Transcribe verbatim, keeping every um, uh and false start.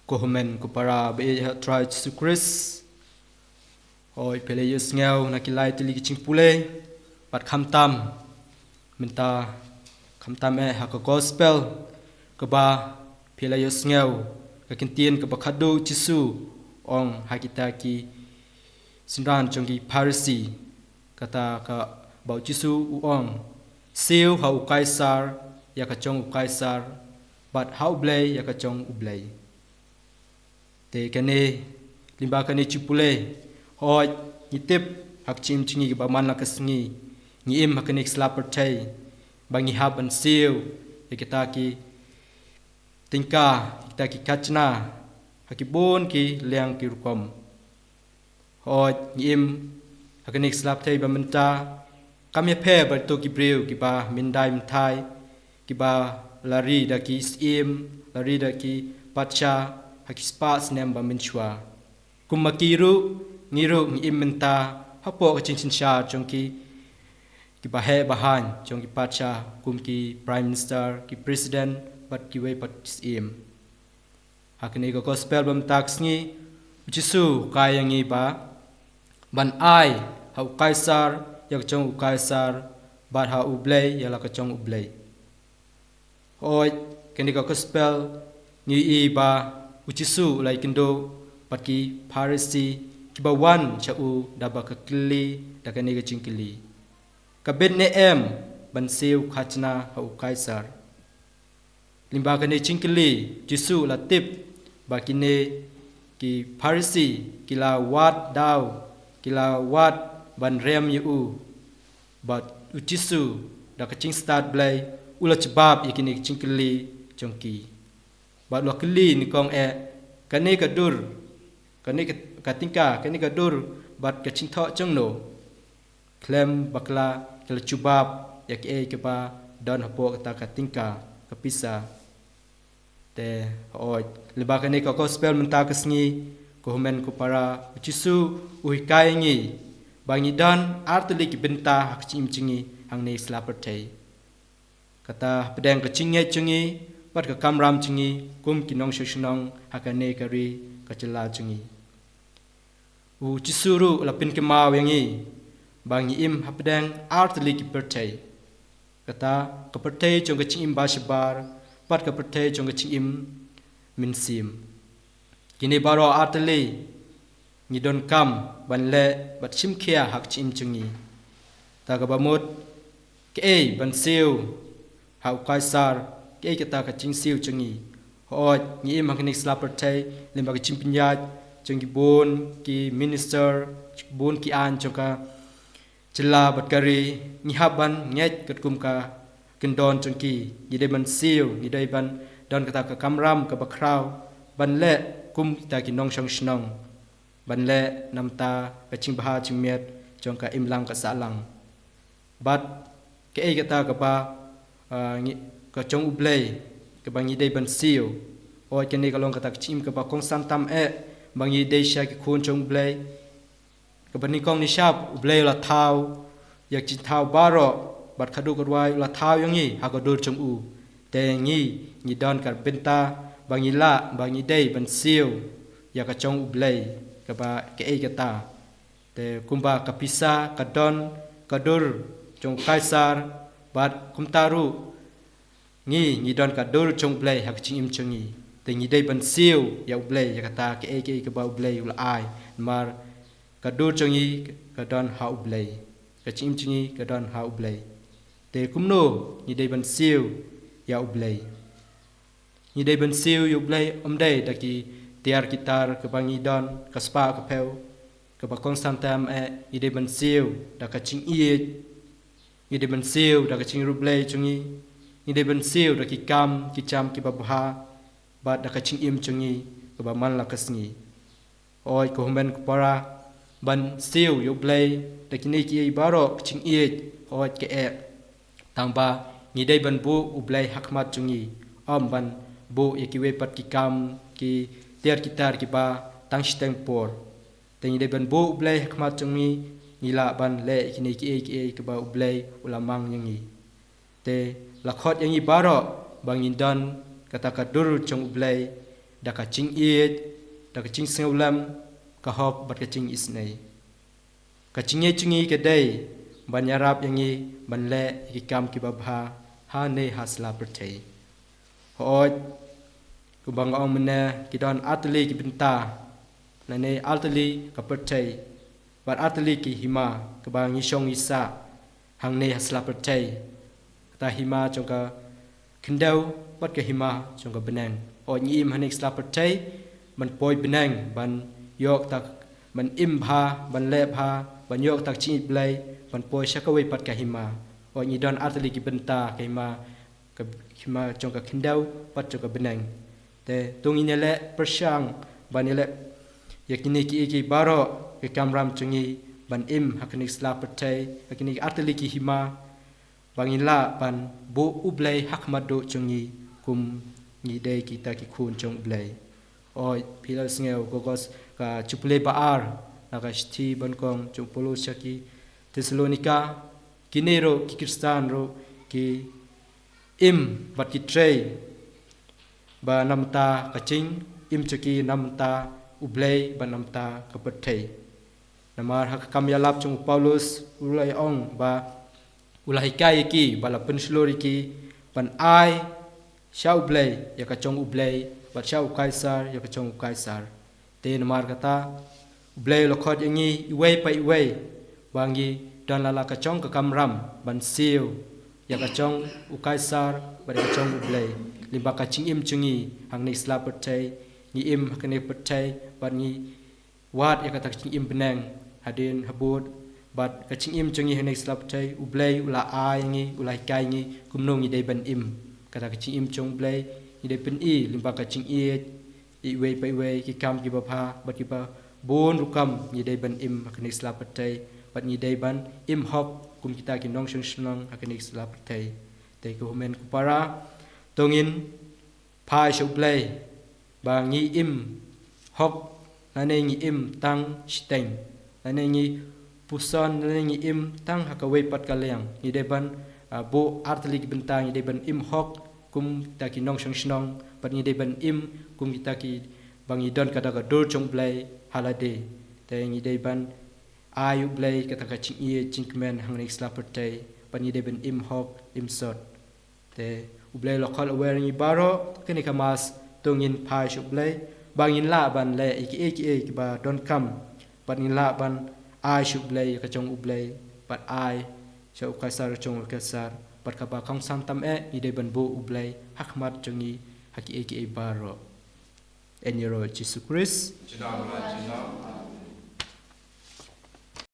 Ko hynmen ko para ba ïeit ha u Trai Jisu Khrist. Hooid, phi la ïohsngew na ki lai tylli ki jingpule, bad khamtam mynta, khamtam eh ha ka gospel kaba phi la ïohsngew, ka ktien kaba khadduh Jisu u ong ha kita ki synran jong ki Pharisi. Kata kaba u Jisu u ong: Siew ha u Kaisar ïa ka jong u Kaisar, bad ha u Blei ïa ka jong u Blei. Te kane, lyngba kane ka jingpule, hooid, ngi tip ha ka jingim jong ngi kaba man la ka sngi, ngi im ha kane ka sla pyrthei ba ngi hap ban siew ïa kita ki tyngka, kita ki khajna, ha ki bun ki liang ki rukom. Hooid, ngi im ha kane ka sla pyrthei ba mynta, kam ïapher bad kito ki briew kiba myndai mynthai, kiba la ri da ki syiem, la ri da ki patsah ha ki spah snem ba mynshuwa. Kum ma ki ruh, ngi ruh ngi im mynta hapoh ka jingsynshar jong ki, kiba heh ba haiñ jong ki patsah, kum ki Prime Minister, ki President, bad kiwei pat ki syiem. Ha kane ka gospel ba mynta ka sngi, u Jisu u kwah ïa ngi ba ban ai ha u Kaisar ïa ka jong u Kaisar, bad ha u Blei ïa la ka jong u Blei. Hooid, kane ka gospel ngi ïohi ba u Jisu u la ïakynduh bad ki Pharisi kiba wan sha u da ba ka kylli, da kane ka jingkylli: Ka bit ne em ban siew khajna ha u Kaisar? Lyngba kane ka jingkylli, Jisu u la tip ba kine ki Pharisi ki la wad daw, ki la wad ban rem ïa u. Bad u Jisu, da ka jingstad Blei, u la jubab ïa kine ki jingkylli jong ki. Bad u la kylli nyngkong eh: Kane ka dur, kane ka, ka tyngka, kane ka dur bad ka jingthoh jong no? Khlem bakla ki la jubab ïa kaei kaba don hapoh kata ka tyngka, ka pisa. Te hooid, lyngba kane ka gospel mynta ka sngi, ko hynmen ko para, u Jisu u hikai ïa ngi ba ngi don ar tylli ki bynta ha ka jingim jong ngi hangne ha sla pyrthei. Kata hapdeng ka jingngeit jong ngi bad ka kamram jong ngi kum ki nongshong shnong ha kane ka ri, ka jylla jong ngi. U Jisu ruh u la pynkynmaw ïa ngi ba ngi im hapdeng ar tylli ki pyrthei. Kata ka pyrthei jong ka jingim ba shabar bad ka pyrthei jong ka jingim mynsiem. Kine baroh ar tylli ngi donkam ban leh bad shim khia ha ka jingim jong ngi. Ta kaba mut, kaei ban siew ha u Kaisar, kaei kata ka jingsiew jong ngi? Hooid, ngi im ha kane ka sla pyrthei lyngba ka jingpynïaid jong ki bun ki minister, bun ki aiñ jong ka jylla bad ka ri, ngi hap ban ngeit katkum ka kyndon jong ki. Ngi dei ban siew, ngi dei ban don kata ka kamram kaba khraw ban leh kum kita ki nongshong shnong, ban leh namar ka jingbha jingmiat jong ka imlang ka sahlang. Bad kaei kata kaba, ah, ngi, ka jong u Blei kaba ngi dei ban siew? Hooid, kane ka long kata ka jingim kaba kongsan tam eh ba ngi dei shisha ki khun jong u Blei. Kaba nyngkong nyngshap u Blei u la thaw ïa ka jingthaw baroh, bad khadduh khadwai u la thaw ïa ngi ha ka dur jong u. Te ngi, ngi don ka bynta ba ngi lah, ba ngi dei ban siew ïa ka jong u Blei, kaba kaei kata. Te kumba ka pisa ka don ka dur jong u Kaisar, bad kumta ruh ngi, ngi don ka dur jong u Blei ha ka jingim jong ngi. Te ngi dei ban siew ïa u Blei ïa kata kaei kaei kaba u Blei u la ai. Namar ka dur jong ngi ka don ha u Blei, ka jingim jong ngi ka don ha u Blei. Te kumno ngi dei ban siew ïa u Blei? Ngi dei ban siew ïa u Blei ym dei da ki tiar ki tar kaba ngi don, ka spah ka phew, kaba kongsan tam eh. Ngi dei ban siew da ka jingïeit, ngi dei ban siew da ka jingriewblei jong ngi, ngi dei ban siew da ki kam ki jam kiba bha, bad da ka jingim jong ngi kaba man la ka sngi. Hooid, ko hynmen ko para, ban siew ïa u Blei da kine kiei baroh ka jingïeit, hooid, ka eh. Tangba ngi dei ban buh u Blei ha khmat jong ngi, ym ban buh ïa kiwei pat ki kam ki tiar ki tar kiba tang shiteng por. Te ngi dei ban buh u Blei ha khmat jong ngi, ngi lah ban leh ïa kine kiei kiei kaba u Blei u la mang ïa ngi. Te la khot ïa ngi baroh ba ngin don kata ka dur jong u Blei, da ka jingïeit, da ka jingsngewlem, ka hok bad ka jingisynei. Ka jingïeit jong ngi ka dei ban ïarap ïa ngi ban leh ïa ki kam kiba bha hangne ha sla pyrthei. Hooid, kumba nga ong mynne, ki don artylli ki bynta, lane artylli ka pyrthei, bad artylli ki hima kaba ngi shong ngi sah hangne ha sla pyrthei. Kata hima jong ka khyndew bad ka hima jong ka bneng. Hooid, ngi im hangne ha sla pyrthei ban poi bneng, ban ïoh kata, ban im bha, ban leh bha, ban ïoh kata ka jingïeit Blei, ban poi sha kawei pat ka hima. Hooid, ngi don artylli ki bynta, ka hima, ka hima jong ka khyndew bad jong ka bneng. Te to ngin ïaleh pyrshang ban ïaleh ïa kine kiei kiei baroh, ki kamram jong ngi ban im ha kane ka sla pyrthei, ha kine ki artylli ki hima, ba ngin lah ban buh U Blei ha khmat duh jong ngi kum ngi dei kita ki khun jong U Blei. Hooid, phi la sngew, ka kos, ka chipule ba ar na ka shithi ba nyngkong jong u Paulus sha ki Thessalonika, kine ruh ki Khristan ruh ki im bad ki trei ba namar ka jingim jong ki namar U Blei, ba namar ka pyrthei. Namar ha ka kam ïalap jong u Paulus u la ong ba u la hikai ïa ki, ba la pynshlur ïa ki ban ai sha U Blei ïa ka jong U Blei, bad sha u Kaisar ïa ka jong u Kaisar. Te namar kata, U Blei u la khot ïa ngi iwei pa iwei ba ngi don la la ka jong ka kamram ban siew ïa ka jong u Kaisar bad ïa ka jong U Blei. Lyngba ka jingim jong ngi hangne ha sla pyrthei, ngi im ha kane ka pyrthei bad ngi wad ïa kata ka jingim bneng hadien habud, bad ka jingim jong ngi hangne ha sla pyrthei, U Blei u la ai ngi, u la hikai ngi kumno ngi dei ban im. Kata ka jingim jong U Blei ngi dei pyni lyngba ka jingïeit iwei pa iwei, ki kam kiba bha bad kiba bun rukom ngi dei ban im ha kane ka sla pyrthei, bad ngi dei ban im hok kum kita ki nongshong shnong ha kane ka sla pyrthei. Te ko hynmen ko para, to ngin phai sha U Blei ba ngi im hok, lane ngi im tang shiteng, lane ngi puson, lane ngi im tang ha kawei pat ka liang. Ngi dei ban, ah, buh artylli ki bynta, ngi dei ban im hok kum kita ki nongshong shnong, bad ngi dei ban im kum kita ki, ba ngi don kata ka dur jong U Blei ha lade. Te ngi dei ban ai U Blei kata ka jingïeit jingkmen hangne ha sla pyrthei, bad ngi dei ban im hok im sot. Te U Blei u la khot la wer ngi baroh, kane ka Mass to ngin phai sha U Blei ba ngin lah ban leh ïa kiei kiei kiba donkam, bad ngin lah ban ai sha U Blei ïa ka jong U Blei, bad ai sha u Kaisar ka jong u Kaisar, bad kaba kongsan tam eh ngi dei ban buh U Blei ha khmat jong ngi ha kiei kiei baroh. Ïa ngi ruh Jisu Khrist. Junom la junom.